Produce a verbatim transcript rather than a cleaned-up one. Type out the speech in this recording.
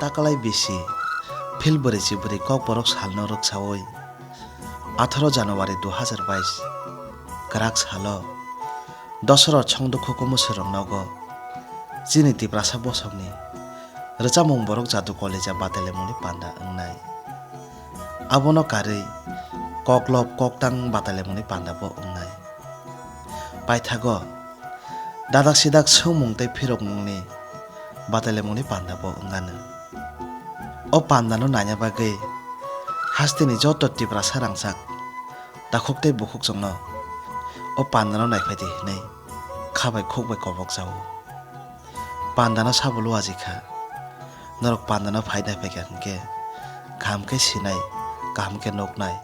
Takalai bisi, Phil bwrwi chibrwi kokborok salno rwksaui, atharo January dui hazar bais, kwrak salo Dosra Chongdukhu Kumusur rok nogo chini Tiprasa bosongni rwchapmung borok jadu koleja batalimungni panda wngnai. Abono karwi koklop koktang batalimungni panda bo wngnai. Paithago dadak sidak swngmung tei phirokmungni batalimungni panda bo wngano. O pandano naina bagwi hasteni joto Tiprasa rangchak takhuk tei bukhukchwngno o pandano naiphai di hwnwi kha bai khuk bai kobok jao. Pandano sabo luaji kha. Norok pandano phai naiphai kha hinkhe kaham khe sinai, kaham khe nuknai,